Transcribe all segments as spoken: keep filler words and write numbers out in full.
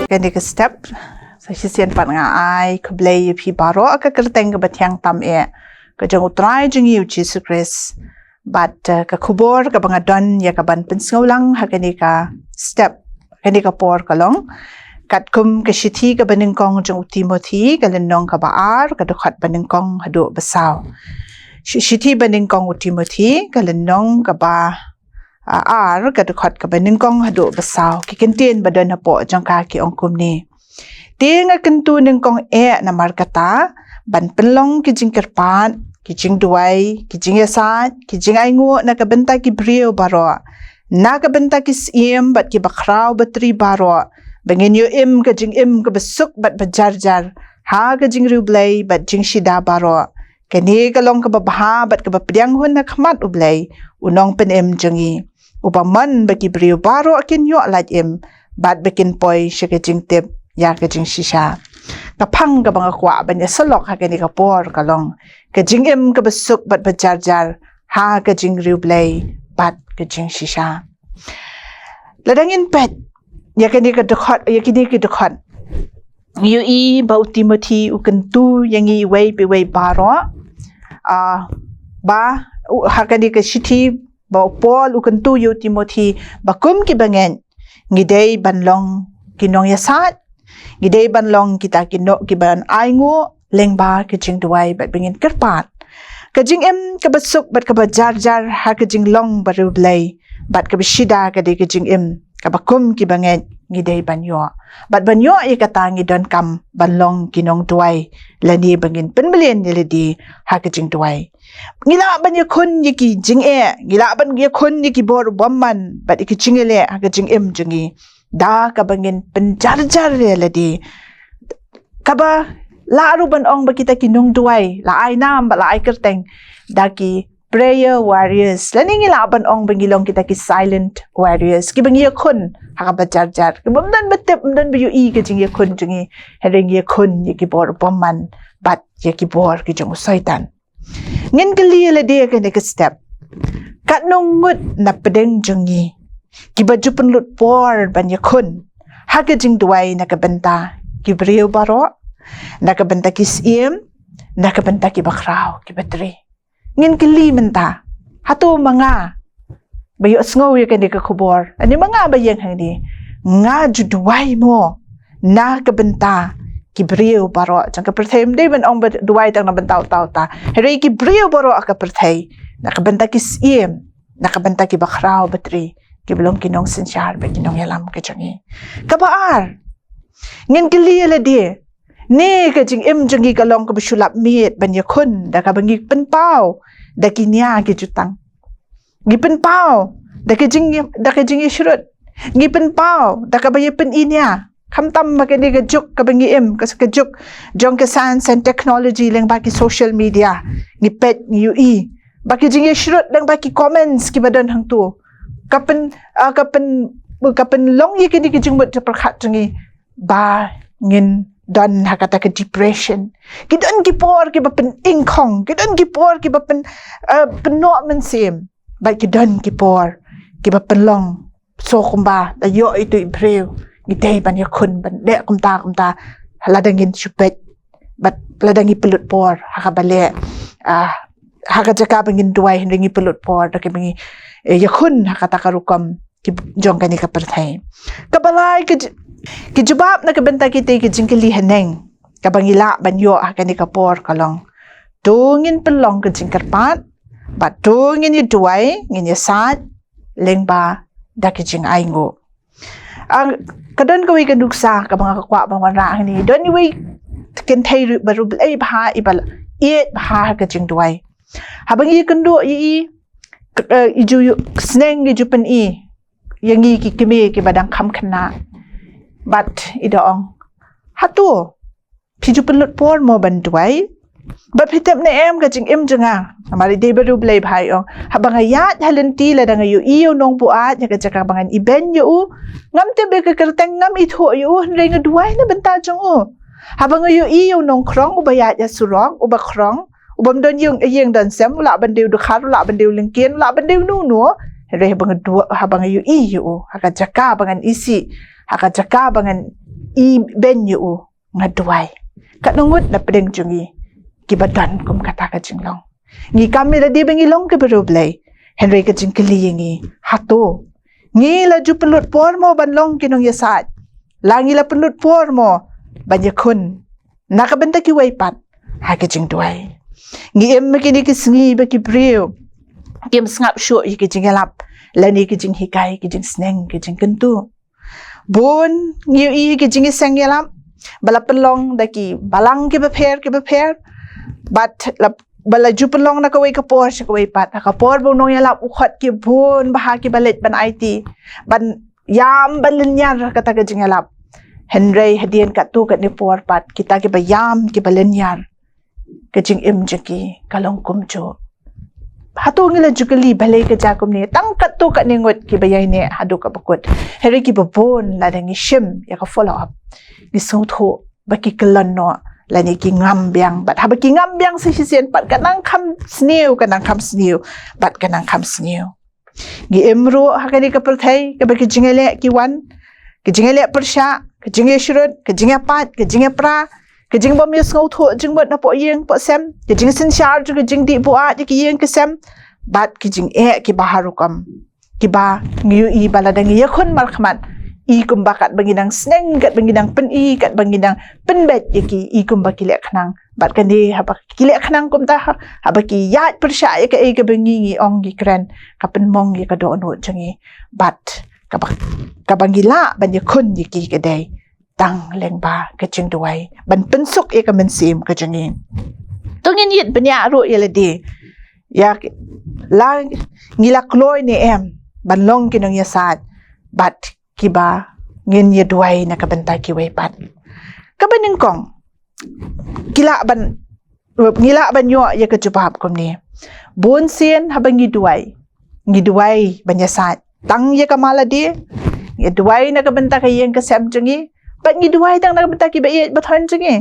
kane ka step, sa shisien pat nga ai khublei ïa phi baroh ha ka kyrteng kaba thiang tam eh ka jong U Trai jong ngi U Jisu Khrist. Bad, eh, ka khubor kaba nga don ïa kaban pynsngewlang ha kane ka step, kane ka por ka long katkum ka shithi kaba nyngkong jong U Timothi, ka lynnong kaba ar, ka dkhot ba nyngkong haduh ba saw. Shi-, shithi ba nyngkong U Timothi, ka lynnong kaba, ah, ar, ka dkhot kaba nyngkong haduh ba saw. Ki kyntien ba don hapoh jong ka ki ong kumne: Te nga kyntu nyngkong eh namar kata, ban pynlong ki jingkyrpad, ki jingduwai, ki jingïasaid, ki jingainguh na ka bynta ki briew baroh, na ka bynta ki syiem bad ki bakhraw batri baroh, ba ngin ïoh im ka jingim kaba suk bad ba jarjar ha ka jingriewblei bad jingshida baroh. Kane ka long kaba bha bad kaba pdiang hun ha khmat U Blei, U Nongpynim jong ngi, uba mon ba ki briew baroh kin ïoh lait im bad ba kin poi sha ka jingtip ïa ka jingshisha. Ka phang kaba nga kwah ban ïasyllok ha kane ka por ka long ka jingim kaba suk bad ba jarjar ha ka jingriewblei bad ka jingshisha. Lada ngin peit ïa kane ka dkhot, ïa kine ki dkhot, ngi ïohi ba U Timothi u kyntu ïa ngi iwei pa iwei baroh, ah, ba, u, ha kane ka shithi ba U Paul u kyntu ïa U Timothi, ba kum ki bangeit ngi dei ban long ki nongïasaid, ngi dei ban long kita ki no-, ki ban ainguh lyngba ka jingduwai bad ba ngin kyrpad. Ka jingim kaba suk bad kaba jarjar ha ka jinglong bariewblei bad kaba shida ka dei ka jingim kaba kum ki bangeit ngi dei ban ïoh. Bad ban ïoh ïa kata ngi donkam ban long ki nongduwai, lane ba ngin pynmlien ïa lade ha ka jingduwai. Ngi lah ban ïakhun ïa ki jingeh, ngi lah ban ïakhun ïa ki bor bymman bad ïa ki jingeh ha ka jingim jong ngi da kaba ngin pynjarjar ïa lade. Kaba lah ruh ban ong ba kita ki nongduwai, la ai nam bad la ai kyrteng da ki prayer warriors. Lane ngi lah ban ong ba ngi long kita ki silent warriors, kiba ngi ïakhun ha kaba jarjar, kiba ym don ba tip, ym don ba ïohi ka jingïakhun jong ngi, hynrei ngi ïakhun ïa ki bor bymman bad ïa ki bor ki jong u Soitan. Ngin kylli ïa lade ha kane ka step, katno ngut na pdeng jong ngi kiba ju pynlut por ban ïakhun ha ka jingduwai na ka bynta ki briew baroh, na ka bynta ki syiem, na ka bynta ki bakhraw ki batri? Ngin kylli mynta, hato ma nga ba ïohsngew ïa kane ka khubor, lane ma nga ba ïeng hangne, nga ju duwai mo na ka bynta ki briew baroh jong ka pyrthei? Ym dei ban ong ba duwai tang na bynta uta uta, hynrei ki briew baroh ha ka pyrthei, na ka bynta ki syiem, na ka bynta ki bakhraw batri, kiba long ki nongsynshar bad ki nongïalam ka jong ngi. Kaba ar, ngin kylli ïa lade, ne ka jingim jong ngi ka long kaba shu lap miet ban ïakhun da kaba ngi pynpaw da ki nia ki jutang? Ngi pynpaw da ka jing, da ka jingïashrut? Ngi pynpaw da kaba ïa pyni nia? Khamtam ba kane ka juk kaba ngi im, ka, ka juk jong ka science and technology lyngba ki social media, ngi peit, ngi ïohi ba ki jingïashrut lyngba ki comments kiba don hangto ka pyn, ah, ka pyn, ka pynlong ïa kine ki jingmut jingpyrkhat jong ngi ba ngin don ha kata ka depression. Ki don ki por kiba pyningkhong, ki don ki por kiba pyn, eh, pynnoh mynsiem, bad ki don ki por kiba pynlong so kumba da ïoh ito i briew ngi dei ban ïakhun, ban leh kumta kumta, lada ngin shu peit bad lada ngi pynlut por ha kaba leh, ah, ha ka jaka ba ngin duwai, hynrei ngi pynlut por da kaba ngi, eh, ïakhun ha kata ka rukom ki jong kane ka pyrthei. Kaba lai, ki j-, ki jubab na ka bynta kita ki jingkylli haneng kaba ngi lah ban ïoh ha kane ka por ka long, to ngin pynlong ka jingkyrpad, bad to ngin ïaduwai, ngin ïasaid lyngba da ki jingainguh. Ah, ka don kawei ka nuksa kaba nga kwah ban wanrah hangne. Don iwei kynthei ri-, ba riewblei bha, iba ïeit bha ha ka jingduwai. Haba ngi ïakynduh ïa i, k-, eh, i ju ïoh sneng, i ju pyni ïa ngi ki kmie kiba dang kham khynnah. Bad i da ong, hato phi ju pynlut por mo ban duwai? Bad phi tip ne em ka jingim jong nga? Namar i dei ba riewblei bha, i ong, haba nga ïaid ha lynti, lada nga ïohi ïa u nongbuaid ha ka jaka ba ngan ibeiñ ïa u, ngam tip ïa ka kyrteng, ngam ithuh ïa u, hynrei nga duwai na bynta jong u. Haba nga ïohi ïa u nongkhrong uba ïaid ha surok, uba khrong, u bym don ïing, ïing don sem, u lah ban dei u dkhar, u lah ban dei u lyngkien, u lah ban dei uno uno, hynrei haba nga du-, haba nga ïohi ïa u ha ka jaka ba ngan isih, ha ka jaka ba ngan i beiñ ïa u, nga duwai. Katno ngut na pdeng jong ngi kiba don kum kata ka jinglong? Ngi kam ïa lade ba ngi long ki bariewblei. Hynrei ka jingkylli ïa ngi, hato ngi la ju pynlut por mo ban long ki nongïasaid? La ngi la pynlut por mo ban ïakhun na ka bynta kiwei pat ha ka jingduwai? Ngi im ha kine ki sngi ba ki briew kim sngap shuh ïa ki jingïalap lane ki jinghikai, ki jingsneng, ki jingkyntu. Bun ngi ïohi ki jingïaseng ïalap ba la pynlong da ki balang kiba pher kiba pher, bad la, ba la ju pynlong na kawei ka por sha kawei pat. Ha ka por ba u nongïalap u khot ki bun bha kiba leit ban aiti, ban ïam, ban lynñiar kata ka jingïalap. Hynrei hadien katto katne por pat, kita kiba ïam, kiba lynñiar, ka jingim jong ki ka long kumjuh. Hato ngi la ju kylli balei ka jia kumne? Tang katto katne ngut kiba ïaineh haduh kaba kut. Hynrei kiba bun, lada ngi shim ïa ka follow up, ngi sngewthuh ba ki kyllon noh lane ki ngam biang. Bad haba ki ngam biang sa shisien pat, ka nang kham sniew, ka nang kham sniew, bad ka nang kham sniew. Ngi im ruh ha kane ka pyrthei kaba ki jingïaleh ki wan, ki jingïaleh pyrshah, ki jingïashrut, ki jingïapait, ki jingïapra, ki jingbym ïasngewthuh jingmut napoh ïing poh sem, ki jingsynshar jong ki jingdih buaid ïa ki ïing ki sem, bad ki jingeh kiba har rukom, kiba ngi ïohi ba lada ngi ïakhun markhmat, i kumba katba ngi dang sneng, katba ngi dang pyni, katba ngi dang pynbeit ïa ki, i kumba ki leh khnang. Bad kane, haba ki leh khnang kumta, ha, haba ki ïaid pyrshah ïa kaei kaba ngi, ngi ong, ngi kren, ka pynmong ïa ka dohnud jong ngi. Bad kaba, kaba ngi lah ban ïakhun ïa ki ka dei tang lyngba ka jingduwai, ban pynsuk ïa ka mynsiem ka jong ngi. To ngin ïit bniah ruh ïa lade, ïa ki, la ngi la kloi ne em ban long ki nongïasaid, bad kiba ngin ïaduwai na ka bynta kiwei pat. Kaba nyngkong, ki lah ban, ngi lah ban ïoh ïa ka jubab kumne. Bun sien haba ngi duwai, ngi duwai ban ïasaid tang ïa ka ma lade, ngi duwai na ka bynta ka ïing ka sem jong ngi, bad ngi duwai tang na ka bynta kiba ïeit ba thon jong ngi.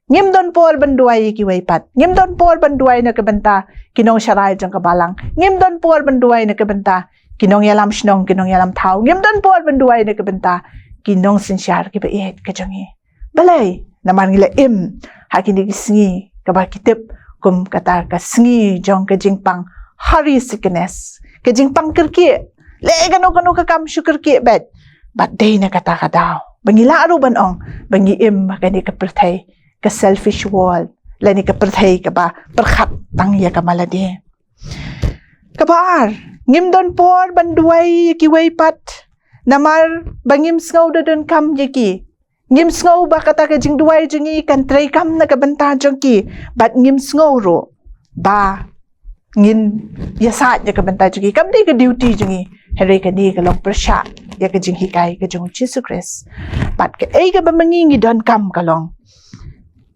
Ngim don por ban duwai ïa kiwei pat. Ngim don por ban duwai na ka bynta ki nongsharai jong ka balang. Ngim don por ban duwai na ka bynta ki nongïalam shnong, ki nongïalam thaw. Ngim don por ban duwai na ka bynta ki nongsynshar kiba ïeit ka jong ngi. Balei? Namar ngi la im ha kine ki sngi kaba ki tip kum kata ka sngi jong ka jingpang hurry sickness, ka jingpang kyrkieh. Leh kano kano ka kam shu kyrkieh beit. Bad dei na kata ka daw ba ngi lah ruh ban ong ba ngi im ha kane ka pyrthei, ka selfish world, lane ka pyrthei kaba pyrkhat tang ïa ka ma lade. Kaba ar, ngim don por ban duwai ïa kiwei pat, namar ba ngim sngew da donkam ïa ki. Ngim sngew ba kata ka jingduwai jong ngi kan treikam na ka bynta jong ki, bad ngim sngew ruh ba ngin ïasaid na ka bynta jong ki. Kam dei ka duty jong ngi, hynrei kane ka long pyrshah ïa ka jinghikai ka jong u Jisu Khrist. Bad kaei kaba ma ngi ngi donkam ka long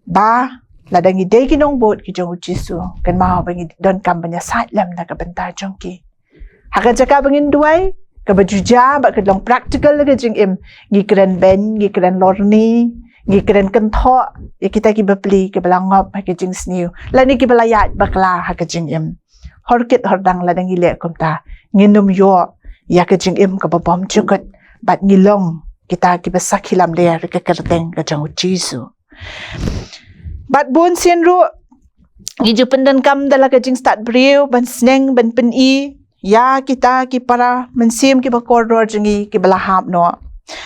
ba lada ngi dei ki nongbud ki jong u Jisu, kynmaw ba ngi donkam ban ïasaid lem na ka bynta jong ki. Ha ka jaka ba ngin duwai, kaba ju jia bad ka long practical ka jingim, ngi kren beiñ, ngi kren lorni, ngi kren kynthoh ïa kita ki bapli kiba la ngop ha ka jingsniew, lane kiba la ïaid bakla ha ka jingim. Horkit hordang lada ngi leh kumta, ngin ym ïoh ïa ka jingim kaba bymjukut, bad ngi long kita kiba sakhi lamler ïa ka kyrteng ka jong u Jisu. Bad bun sien ruh ngi ju pyndonkam da la ka jingstad briew ban sneng ban pyni ïa kita ki para mynsiem kiba kordor jong ngi kiba la hap noh.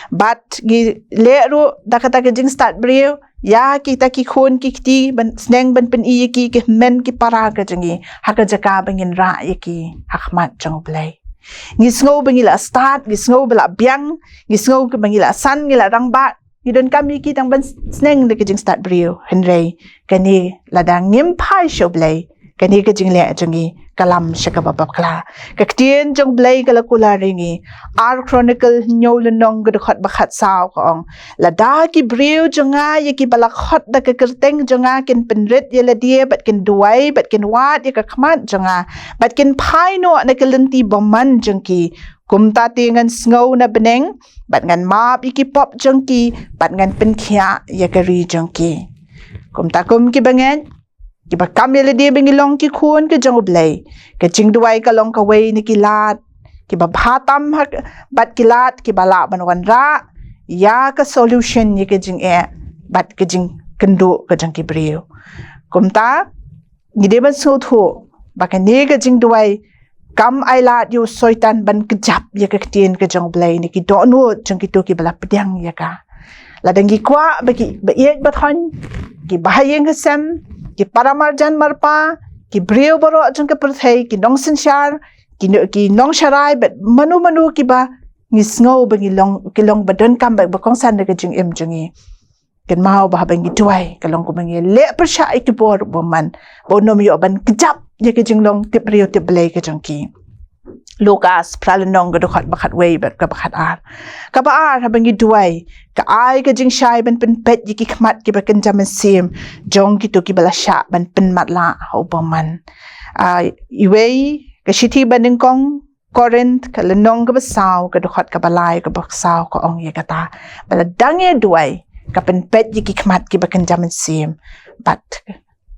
Bad ngi leh ruh da kata ka jingstad briew ïa kita ki khun ki kti ban sneng ban pyni ïa ki, ki hynmen ki para ka jong ngi, ha ka jaka ba ngin rah ïa ki ha khmat jong u Blei. Ngi sngew ba ngi la stad, ngi sngew ba la biang, ngi sngew ba ngi la san, ngi la rangbah, ngi donkam ïa ki tang ban sneng da ka jingstad briew. Hynrei kane lada ngim phai sha u Blei, kane ka jingleh jong ngi ka lam sha kaba bakla. Ka ktien jong u Blei ka la kular ïa ngi, Ar Chronicle hynñiew lynnong ka dkhot ba khatsaw ka ong, lada ki briew jong nga ïa kiba la khot da ka kyrteng jong nga kin pynrit ïa lade bad kin duwai bad kin wad ïa ka khmat jong nga bad kin phai noh na ka lynti bymman jong ki, kumta te ngan sngew na bneng bad ngan map ïa ki pop jong ki bad ngan pynkhiah ïa ka ri jong ki. Kumta kum kiba ngeit, kiba kam ïa lade ba ngi long ki khun ka jong u Blei, ka jingduwai ka long kawei na ki lad kiba bha tam ha, bad ki lad kiba lah ban wanrah ïa ka solution ïa ka jingeh bad ka jingkynduh ka jong ki briew. Kumta ngi dei ban sngewthuh ba kane ka jingduwai kam ai lad ïa u Soitan ban kjap ïa ka ktien ka jong U Blei ne ki dohnud jong kito kiba la pdiang ïa ka. Lada ngi kwah ba ki ba ïeit ba thoiñ, ki ba ha ïing ha sem, ki para marjan marpa, ki briew baroh jong ka pyrthei, ki nongsynshar, ki no- ki nongsharai bad mano mano kiba ngi sngew ba ngi long ki long ba donkam ba ba kongsan da ka jingim jong ngi. Kynmaw ba haba ngi duwai ka long kumba ngi leh pyrshah ïa ki bor bymman ba un ym ïoh ban kjap ïa ka jinglong tip briew tip Blei ka jong ki. Lukas phra lynnong ka dkhot ba khatwei bad ka ba khatar. Kaba ar, haba ngi duwai, ka ai ka jingshai ban pynpeit ïa ki khmat kiba kynja mynsiem jong kito kiba la shah ban pynmatlah ha u bymman. Ah, iwei ka shithi ba nyngkong Korinth ka lynnong kaba saw ka dkhot kaba lai kaba saw ka ong ïa kata ba lada ngi duwai ka pynpeit ïa ki khmat kiba kynja mynsiem bad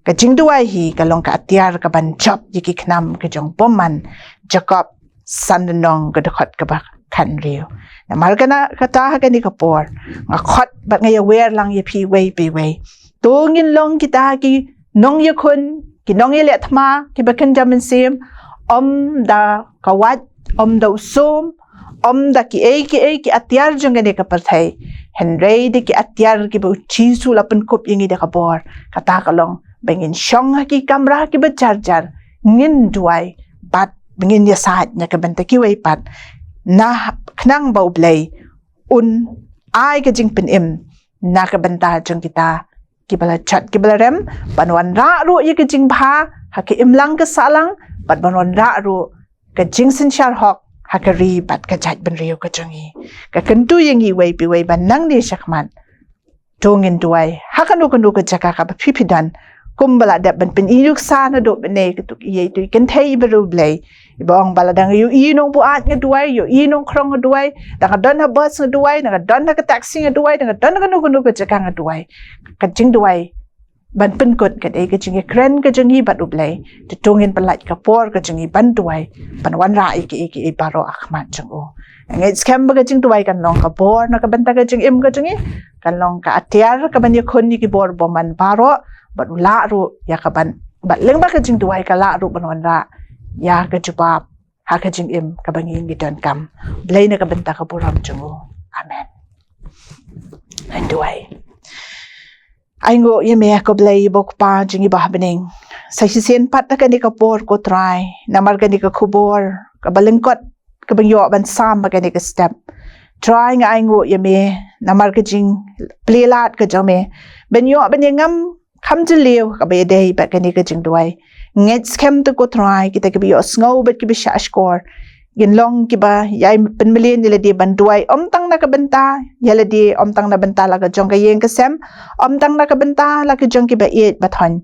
ka jingduwai hi ka long ka atiar kaban jop ïa ki khnam ka jong u bymman. Jakob san lynnong ka dkhot kaba khathynriew. Namar kata ha kane ka por nga khot bad nga ïawer lang ïa phi iwei pa iwei. To ngin long kita ki nongïakhun, ki nongïaleh thma kiba kynja mynsiem, ym da ka wait, ym da u sum, ym da kiei kiei ki atiar jong kane ka pyrthei, hynrei da ki atiar kiba U Jisu la pynkup ïa ngi da ka bor. Kata ka long ba ngin shong ha ki kamra kiba jar jar, ngin duwai bad ba ngin ïasaid na ka bynta kiwei pat, na khnang ba U Blei un ai ka jingpynim na ka bynta jong kita kiba la jot kiba la rem, ban wanrah ruh ïa ka jingbha ha ka imlang ka sahlang bad ban wanrah ruh ka jingsynshar hok ha ka ri bad ka jaitbynriew ka jong ngi. Ka kyntu ïa ngi iwei pa iwei ba nangne shakhmat to ngin duwai ha kano kano ka jaka kaba phi phi don, kumba la dep ban pynïoh sa naduh mynne, katu ïa itu i kynthei i bynriew Blei iba ong ba lada nga ïohi nongbuaid nga duwai, ïohi nongkhrong nga duwai, da nga don ha bus nga duwai, da nga don ha ka taxi nga duwai, da nga don ha kano kano ka jaka nga duwai. Ka jingduwai ban pynkut ka dei ka jingïakren ka jong ngi bad U Blei. Te to ngin pynlait ka por ka jong ngi ban duwai, ban wanrah ïa kiei kiei baroh ha khmat jong u. Ngeit skhem ba ka jingduwai kan long ka bor na ka bynta ka jingim ka jong ngi, kan long ka atiar kaban ïakhun ïa ki bor bymman baroh, bad u lah ruh ïa kaban, bad lyngba ka jingduwai ka lah ruh ban wanrah ïa ka jubab ha ka jingim kaba ngi ngi donkam. Blei na ka bynta ka burom jong u. Amen. Ngan duwai. Ai nguh ïa me ko Blei ba u Kpa jong ngi ba ha bneng. Sa shisien pat ha kane ka por ko Trai, namar kane ka khubor kaba lyngkot kaba ngi ïoh ban sam ha kane ka step. Trai, nga ai nguh ïa me namar ka jingplie lad ka jong me ban ïoh ban ïangam kham jylliew kaba ïadei bad kane ka jingduwai. Ngeit skhem te ko Trai, kita kiba ïohsngew bad kiba shah shkor, ngin long kiba ïai pynmlien ïa lade ban duwai, ym tang na ka bynta ïa lade, ym tang na bynta la ka jong ka ïing ka sem, ym tang na ka bynta la ka jong kiba ïeit ba thoiñ.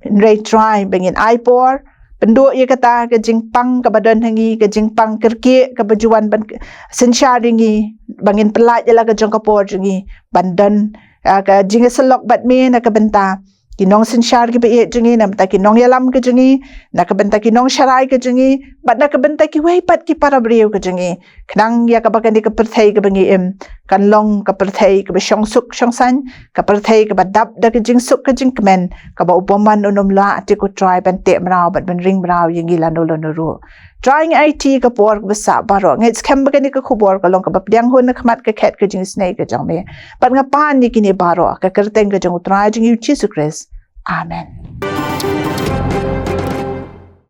Hynrei Trai, ba ngin ai por pynduh ïa kata ka jingpang kaba don ha ngi, ka jingpang kyrkieh kaba ju wan ban synshar ïa ngi, ba ngin pynlait ïa la ka jong ka por jong ngi ban don, ah, ka jingïasyllok bad me na ka bynta ki nongsynshar kiba ïeit jong ngi, na ka bynta ki nongïalam ka jong ngi, na ka bynta ki nongsharai ka jong ngi, bad na ka bynta kiwei pat ki para briew ka jong ngi. Khnang ïa kaba kane ka pyrthei kaba ngi im kan long ka pyrthei kaba shongsuk shongsaiñ, ka pyrthei kaba dap da ka jingsuk ka jingkmen, kaba u bymman un ym lah te ko Trai ban teh mraw bad ban ring mraw ïa ngi lano lano ruh. Trai, ngi aiti ka por kaba sah baroh. Ngeit skhem ba kane ka khubor ka long kaba pdiang hun ha khmat ka khet ka jingisynei ka jong me. Bad nga pan ïa kine baroh ha ka kyrteng ka jong u Trai jong ngi u Jisu Khrist. Amen.